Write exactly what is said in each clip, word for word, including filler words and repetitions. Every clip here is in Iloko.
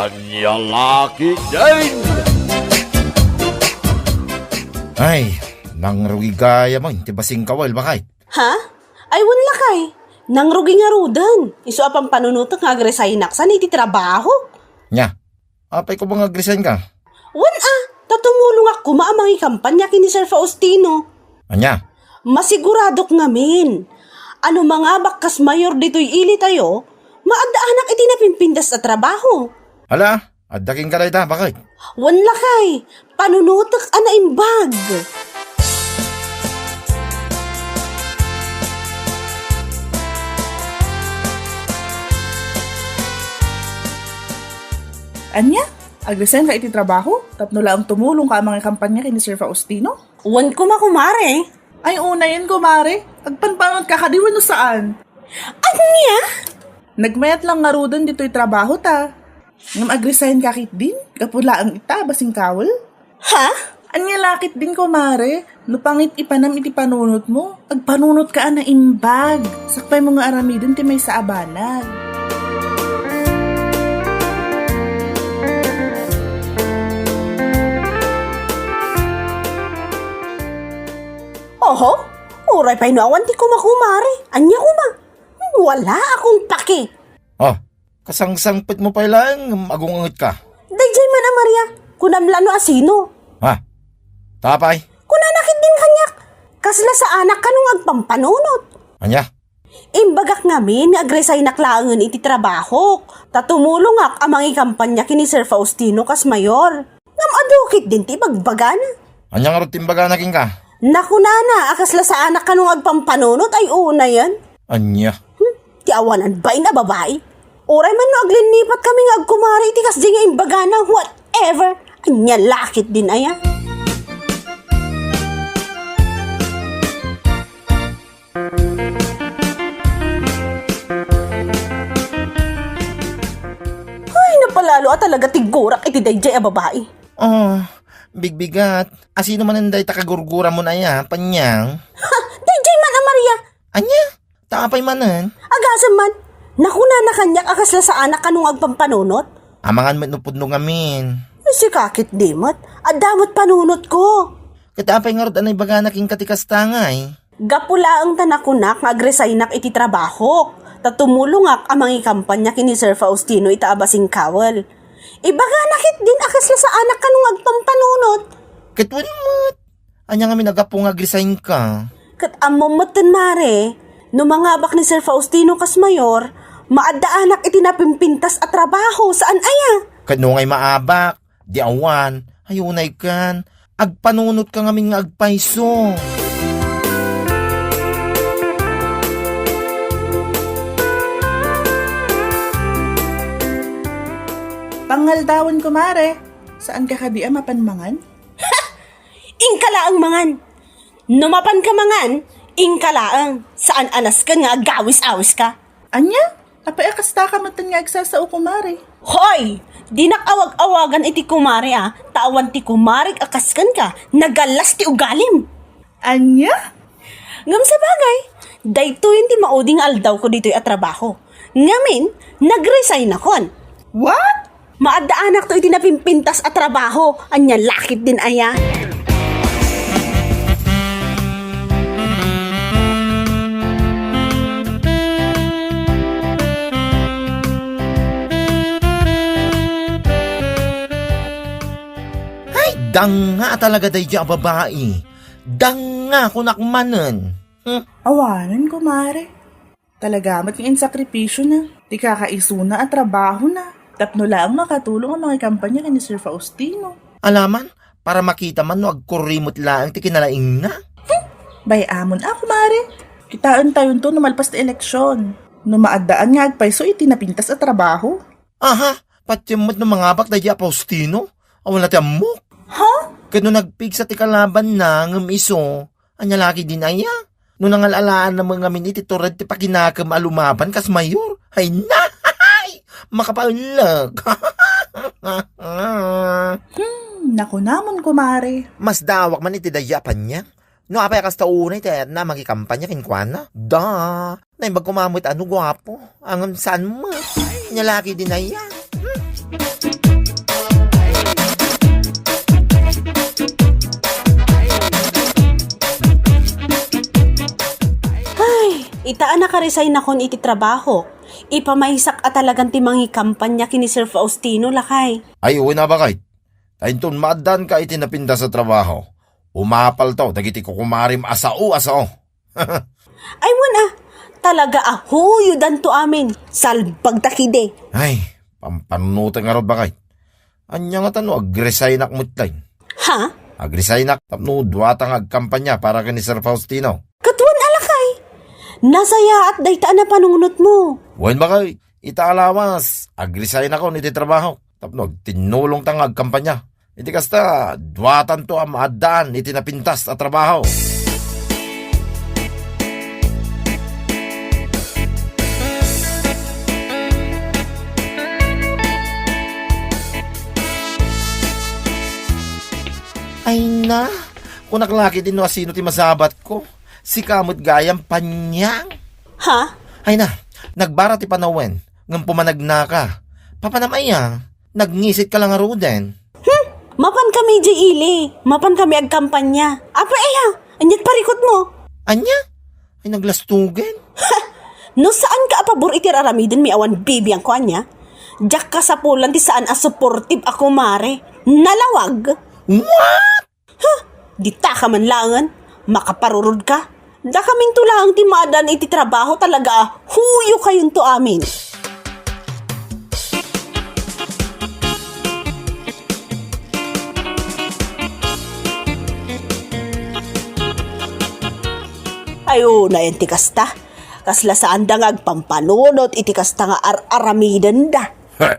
Ania la ketdin? Ay, nangrugi gayam ti basing kawil, baket. Ha? Ay, wen lakay. Nangrugi ngaruden. Isu a pampanunotek nga agresignak saan iti trabaho. Ania? Apay koma nga agresign ka? Wen a, ta tumulongak koma a mangikampanya ken ni Sir Faustino. Ania? Masiguradok ngamin a no mangabak kas mayor ditoy ilitayo, maaddaanak iti napimpintas a trabaho. Ala, adda kenka dayta, baket? Wen lakay, panunotek a naimbag. Ania? Agresign ka iti trabaho tapno laeng tumulong ka a mangikampanya ken ni Sir Faustino? Wen koma, kumare. Ay, unayen, kumare. Agpanpanunot ka kadi wenno saan? Ania? Nagmayat lang ngaruden ditoy trabaho ta. Ngem agresign ka ketdin? Gapu laeng ita a basing kawil? Ha? Ania la ketdin, kumare? No pangit-ipanam iti panunotmo, agpanunot ka a naimbag. Sakbaymo nga aramiden ti maysa a banag. Oho, uray pay no awan ti kumakumare. Ania koma? Wala akong paki. Oh, kasangsangpetmo pay laeng ngem agunget ka. Daydiay man a Maria, kunam la no asino. Ha? Tapay? Kunana ketdin kaniak, kasla saanak kano nga agpampanunot. Ania? Imbagak ngamin nga agresignak laengen iti trabahok, ta tumulongak a mangikampanya ken ni Sir Faustino kas mayor. Ngem adu ketdin ti ibagbagana. Ania ngarud ti imbagana kenka? Nakunana a kasla saanak kano nga agpampanunot ay unayen. Ania? Hmm, ti awanan bain a babai. Uray man no aglinipat kami nga agkumare iti kasdi nga imbagana, whatever. Ania la ketdin aya? Ay, napalalo a talaga ti gurak iti daydiay a babai. Oh, bigbigat. Asino manen dayta kagurguramon aya, Panyang? Ha, daydiay man a Maria. Ania? Ta apay manen? Agasem man. Nakunana kaniak a kasla saanak kano nga agpampanunot. Amangan met no pudno ngamin. Sika ketdi met. Adda met panunotko. Ket apay ngarud a naibagana kenka ti kasta ngay? Gapu laeng ta nakunak nga agresignak iti trabahok, ta tumulongak a mangikampanya ken ni Sir Faustino ita a basing kawil. Ibagana ketdin a kasla saanak kano nga agpampanunot. Ket wen met. Ania ngamin a gapu nga agresign ka? Ket ammom metten, mare, no mangabak ni Sir Faustino kas mayor, maaddaanak iti napimpintas a trabaho, saan aya? Ket no ngay maabak, di awan, ay unay kan, agpanunot ka ngamin nga agpayso. Pangaldawen, kumare, saan ka kadi a mapan mangan? Inka laeng mangan. No mapanka mangan, inka laeng. Saan a nasken nga agawis-awis ka. Ania? Apay a kasta ka metten nga agsasao, kumare? Hoy! Dinak awag-awagan iti kumare a, ta awan ti kumarek a kasken ka, nagallas ti ugalim. Ania? Ngem sabagay, daytoyen ti maudi nga aldawko ditoy a trabaho. Ngamin, nag-resignakon. What? Maaddaanakto iti napimpintas a trabaho. Ania la ketdin aya? Ay, danga talaga daydiay a babai. Danga, kunak manen. Hmm? Awanen, kumare. Talaga met nga insakripisyona ti kakaisuna a trabahona tapno laeng makatulong a mangikampanya ken ni Sir Faustino. Alaman, para makita man no agkurrimot laeng ti kinalaingna. Hmm, bay-amon a, kumare. Kitaentayonto no malpas ti eleksyon. No maaddaan nga agpayso iti napintas a trabaho. Aha, patiem met no mangabak daydiay a Faustino? Awan la ti ammok. Ha? Ket no nagpigsa ti kalabanna ngem isu, ania la ketdin aya? No nangal-alaanna met ngamin iti tured ti pakinakem a lumaban kas mayor, ay na! Makapaellek! Hmm, nakunamon, kumare. Masdaawak man iti daydiay a Panyang. No apay a kasta unay ti ayatna a mangikampanya kenkuana? Da! Naimbag koma met a no guapo. Ngem saan met. Ania la ketdin aya? Hmm? Ita a naka-resignakon iti trabaho, ipamaysak a talagan ti mangikampanya ken ni Sir Faustino, lakay. Ay, wen a, baket. Ta inton maaddaanka iti napintas a trabaho, umapalto dagiti kukumarim a sao a sao. Ay, wen a, talaga a huyodanto amin. Salbagta kidi. Ay, pampanunotek ngarud, baket. Ania ngata no agresignak met laeng? Ha? Agresignak tapno duata nga agkampanya para ken ni Sir Faustino. Ket wen a, lakay. Nasayaat dayta a napanunotmo. Wen, baket, ita a lawas, agresign ako iti trabaho tapno agtinnulongta nga agkampanya. Iti kasta, duatanto a maaddaan iti napintas a trabaho. Ay na, kunak la ketdi no asino ti masabatko. Sika met gayam, Panyang. Ha? Ay na, nagbara ti panawen, ngem pumanagnaka. Papanam aya, nagngisit ka la ngaruden. Hmm, mapan kami idiay ili, mapan kami agkampanya. Apay aya, ania't parikutmo? Ania? Ay, naglastugen. Ha! No saanka a pabor iti ar-aramidenmi awan bibiangko, ania? Diak kasapulan ti saan a supportive a kumare. Nalawag! What? Huh! Ditaka man laengen, makaparurodka. Dakaminto laeng ti maaddaan iti trabaho, talaga a huyokayonto amin. Ay, unayen ti kasta. Kasla saanda nga agpampanunot iti kasta nga ar-aramidenda. He,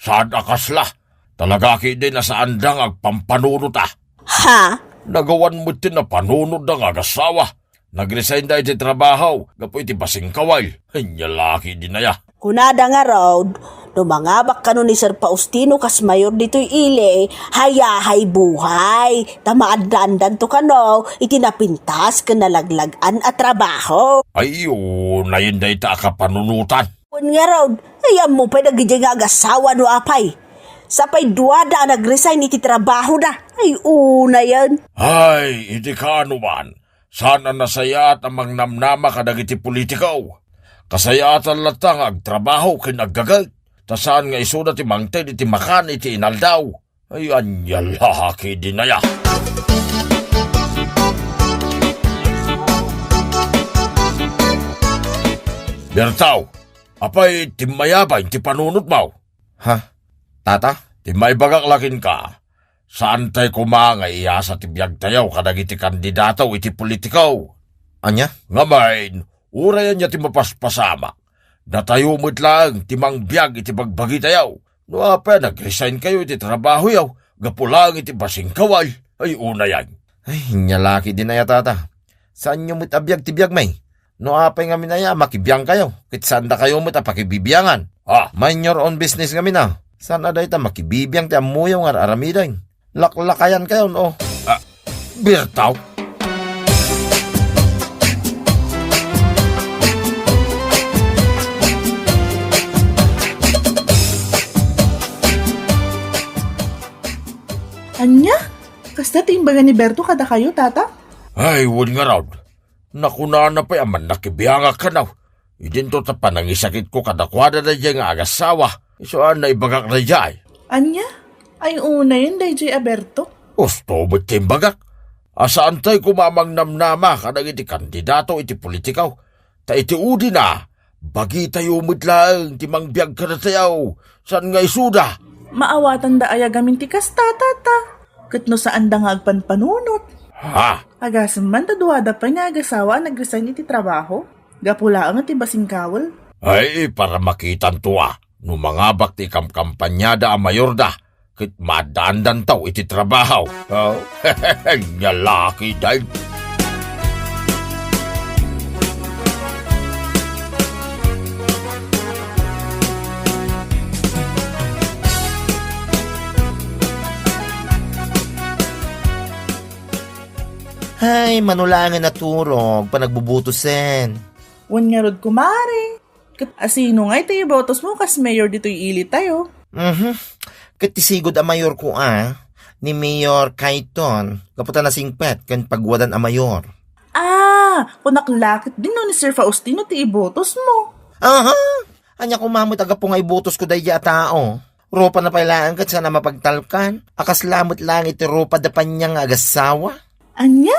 saan a kasla. Talaga ketdi a saanda nga agpampanunot a. Ha? Nagawan met ti napanunotda nga agasawa. Nagresignda iti trabaho gapu iti basing kaway. Ania la ketdi aya. Kunada ngarud, no mangabak kano ni Sir Faustino kas mayor ditoy ili, hayahay buhay, ta maaddaandanto kano iti napintas ken nalaglag-an a trabaho. Ay, unayen dayta a kapanunotan. Wen ngarud, ay, ammo pay dagidiay nga agasawa no apay. Sapay duada a nagresign iti trabahoda. Ay, unayen. Ay, iti kaanoman, saan a nasayaat a mangnamnama kadagiti politiko. Kasayaatan latta nga agtrabaho ken aggaget, ta saan nga isuda ti mangted iti makan iti inaldaw. Ay, ania la ketdi aya. Bertaw, apay timmayaban ti panunotmo? Ha? Tata? Timmaibagak la kenka. Saantay koma nga iyasa ti biagtayo kadagiti kandidato iti politiko. Ania? Ngamin, uray ania ti mapaspasamak, datayo met laeng ti mangbiag iti bagbagitayo. No apay a nagresign kayo iti trabahoyo gapu laeng iti basing kaway, ay unayen. Ay, ania la ketdi aya, tata. Saanyo met a biag ti biagmi. No apay ngamin aya a makibiangkayo, ket saandakayo met a pakibibiangan. Ah. Mind your own business ngamin a. Saan a dayta makibibiang ti ammoyo nga ar-aramiden? Laklakayankayon, o. Ah, Bertaw? Ania? Kasta ti imbaga ni Berto kadakayo, tata? Ay, wen ngarud. Nakunana pay a mannakibiangak kano. Idinto ta panangisakitko kadakuada daydiay nga agasawa. Isu a naibagak daydiay. Ania? Ay, unayen daydiay a Berto? Usto met ti imbagak. A saantay koma a mangnamnama kadagiti kandidato iti politiko. Ta iti udina, bagitayo met laeng ti mangbiag kadatayo. Saan nga isuda? Maawatanda aya gamin ti kasta, tata? Ket no saanda nga agpanpanunot? Ha? Agasem man ta duada pay nga agasawa a nagresign iti trabaho? Gapu laeng iti basing kaway? Ay, para makitanto a no mangabak ti kamkampanyada a mayorda ket maaddaandanto iti trabaho. Oh, ania la ketdi. Ay, mano laeng a naturog, panagbubutosen. Wen ngarud, kumare. Ket asino ngay ti ibotosmo kas mayor ditoy ilitayo? Mhm. Ket ti sigud a mayorko a, ni Mayor Cayton, gapu ta nasingpet ken pagwadan a mayor. Ah, kunak la ketdin no ni Sir Faustino ti ibutosmo. Aha! Ania koma met a gapu nga ibutosko daydi a tao? Rupana pay laeng ket saan a mapagtalkan. A kasla met laeng iti rupada Paniang nga agassawa. Ania?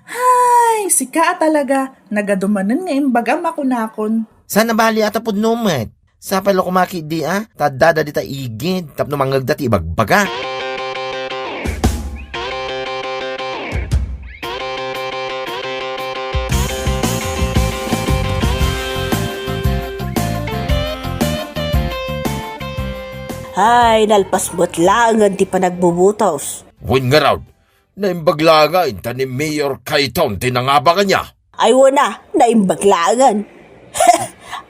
Hay, sika a talaga, nagadu manen nga imbagam a kunakon. Saan a bali a ta pudno met. Sapay la koma ketdi a, ta addada dita igid, tapno mangngegda ti ibagbaga. Hay, nalpas met laengen ti panagbubutos. Wen ngarud, naimbag laengen ta ni Mayor Cayton ti nangabak ania? Ay, wen a, naimbag laengen.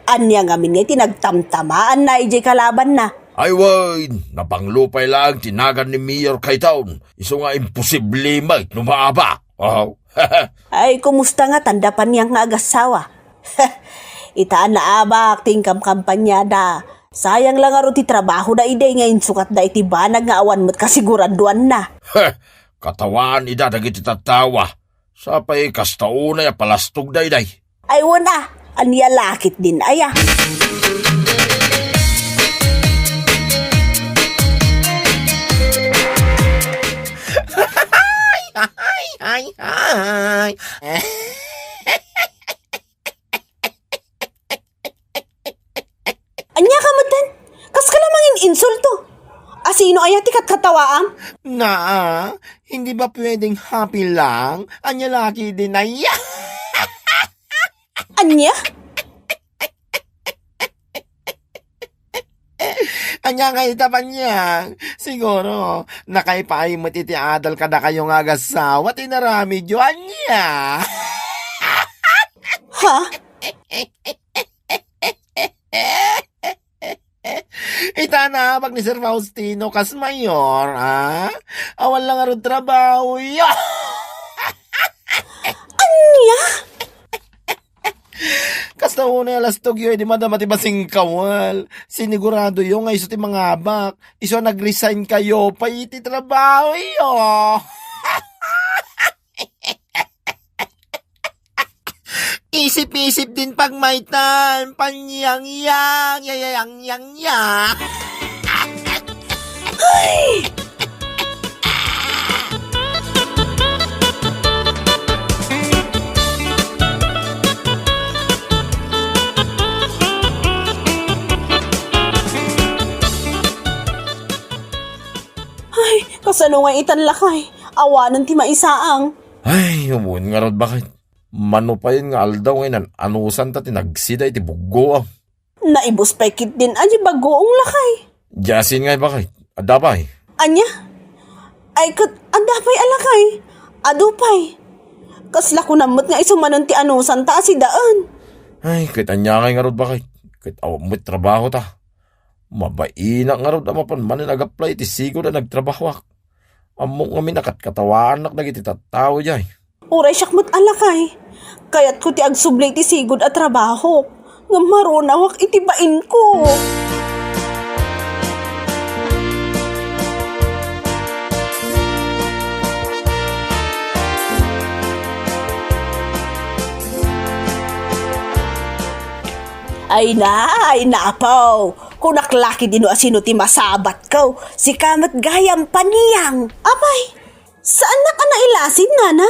Ania ngamin nga iti nagtamtamaanna idiay kalabanna? Ay, wen, napanglo pay laeng ti nagan ni Mayor Cayton. Isu nga imposible met no maabak. Oh. Ay, kumusta nga tanda Paniang nga agassawa? Ita a naabak ti inkamkampanyada. Sayang la ngarud ti trabahoda idi nga insukatda iti banag nga awan met kasiguraduanna. Heh, katawaan ida dagiti tattawa. Sapay kasta unay a palastogda iday. Ay, wen a, ania la ketdin aya? Ay, ay, ay. Ania ka metten? Kas ka la mangin-insulto? A sino aya ti katkatawaam? Naa, hindi ba pwedeng happy lang? Ania la ketdin aya? Ania? Ania nga ita, Paniang? Siguro, nakaipaay met iti adal kadakayo nga agassawa ti inaramidyo, ania? Ha? Ita a naabak ni Sir Faustino kas mayor, a? Awan la ngarud trabahoyo. Ania? Kasta unay a lastogyo idi madama ti basingkawal. Siniguradoyo nga isu ti mangabak. Isu a nag-resign kayo pay iti trabahoyo. Isip-isip din pagmaytan, Paniangyang, yayayang, yang, yang. Ay! Ay, kasano nga itan, lakay? Awanen ti maisaang. Ay, wen ngarud, baket. Mano payen nga aldaw nga inan-anusanta ti nagsida iti buggoam. Naibus pay ketdin a di bagoong, lakay. Diasin ngay, baket. Adda pay. Ania? Ay, ket adda pay a lakay. Adu pay. Kasla kunam met nga isu manen ti anusanta a sidaen. Ay, ket ania ngay ngarud, baket? Ket awan met trabahota. Mabainak ngarud a mapan manen ag-apply iti sigud a nagtrabahoak. Ammok ngamin a katkatawaannak dagiti tattao diay. Uray siak met a lakay. Kayatko ti agsubli iti sigud a trabahok. Ngem marunawak iti bainko. Ay na, ay na, apo. Kunak la ketdi no asino ti masabatko. Sika met gayam, Paniang. Apay, saannak a nailasin, nana?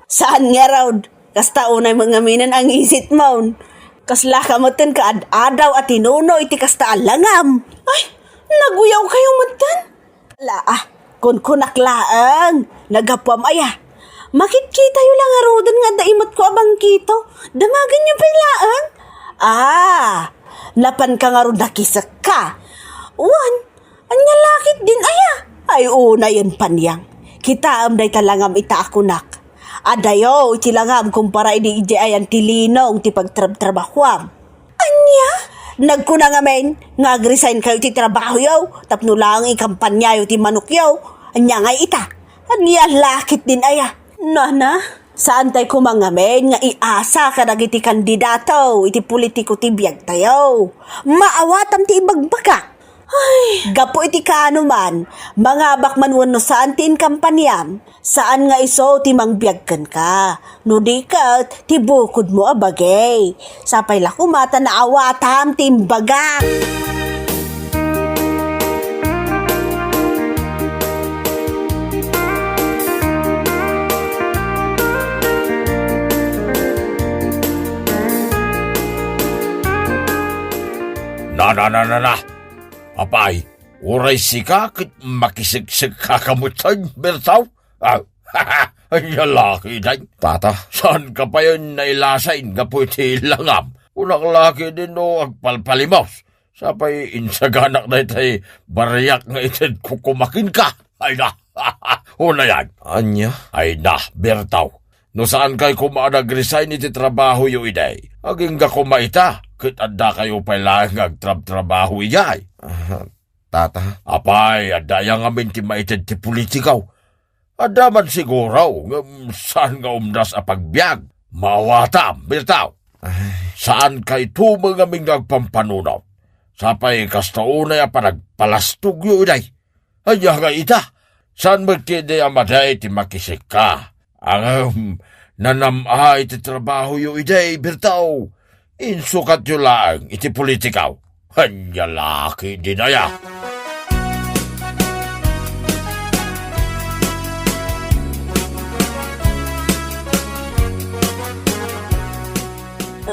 Saan ngarud. Kasta unay met ngamin a ngisitmon. Kasla ka metten kaad-adaw a tinuno iti kasta a langam. Ay, naguyaw kayo metten? Ala, ah, kunkunak laeng, nagapuam aya. Makitkitayo la ngaruden nga adda imetko a bangkito. Damagenyo pay laeng. Ah, napanka ngarud nakisekka. Wen, ania la ketdin aya? Ay, unayen, Paniang. Kitaem dayta langam ita a kunak. Adayo iti langam kumpara idi idiay ayan ti linong ti pagtrabtrabahoam. Ania? Nagkuna ngamin nga ag-resign kayo ti trabahoyo tapno laeng ikampanyayo ti manokyo. Ania ngay ita? Ania la ketdin aya? Nana, saantay koma ngamin nga iasa kadagiti kandidato iti politiko ti biagtayo. Maawatam ti ibagbagak. Ay, gapu iti kaano man, mangabak man wenno saan ti inkampaniam, saan nga isu ti mangbiag kenka. No di ket, ti bukodmo a bagay. Sapay la koma ta naawatam ti imbagak. Na, na, na, na, na. Apay, uray sika ket makiseksekka ka metten, Bertaw? Ah, ania la ketdin? Tata, saanka payen nailasin gapu iti langam? Kunak la ketdin no agpalpalimos. Sapay insaganak daytay bariak nga itedko koma kenka. Ay na, unayan. Ania? Ay na, Bertaw. No saankay koma a nag-resign iti trabahoyo idi, agingga koma ita, ket addakayo pay laeng nga agtrabtrabaho idiay. Ah, Tata. Apay, adda aya ngamin ti maited ti politiko? Adda man siguro, ngem saan nga umdas a pagbiag. Maawatam, Bertaw. Ay. Saankay tumeng ngamin nga agpampanunot. Sapay kasta unay a panagpalastogyo idiay. Ania nga ita? Saan met ketdi a madi ti makisekka? Ngem, nanam-ay ti trabahoyo idiay, Bertaw. Insukatyo laeng iti politiko. Ania la ketdin aya?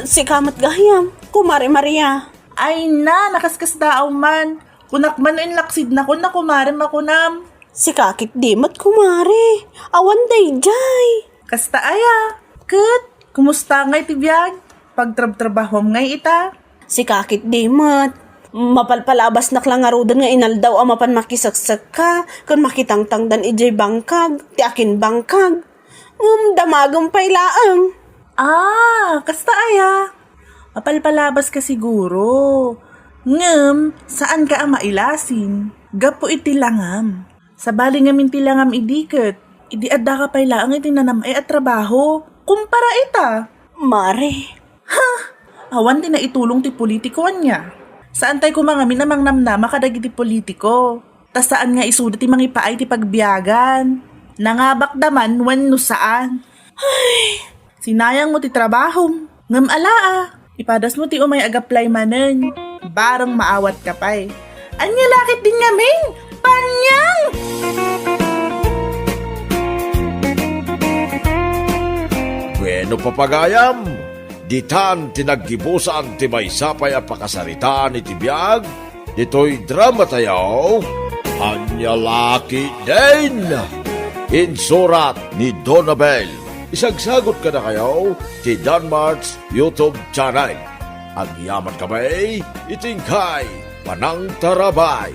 Sika met gayam, Kumare Maria. Ay na, nakaskasdaaw man. Kunak man no inlaksidnakon a kumarem a kunam. Sika ketdi met, kumare. Awan daydiay. Kasta aya. Ket, kumusta ngay ti biag? Pagtrabtrabahuam ngay ita? Sika ketdi met. Mapalpalabasnak la ngaruden nga inaldaw a mapan makiseksekka ken makitangtangdan idiay bangkag, ti akin bangkag. Ngem damagem pay laeng. Ah, kasta aya? Mapalpalabaska siguro. Ngem, saanka a mailasin gapu iti langam. Sabali ngamin ti langam idi ket, idi addaka pay laeng iti nanam-ay a trabaho. Kumpara ita. Mare. Ha! Awan ti naitulong ti politiko ania. Saantay koma ngamin a mangnamnama kadagiti politiko. Ta saan nga isuda ti mangipaay ti pagbiagan. Nangabakda man wenno saan. Ay, sinayangmo ti trabahom. Ngem ala a, ipadasmo ti umay agaplay manen. Bareng maawatka pay. Ania la ketdin ngamin? Paniang! Bueno, papagayam, ditan ti naggibusan ti maysa pay a pakasaritaan iti biag ditoy dramatayo, Ania la ketdin? Insurat ni Donabel. Isagsagut kadakayo ti Danmart's YouTube channel. Agyaman kami iti inkay panangtarabay.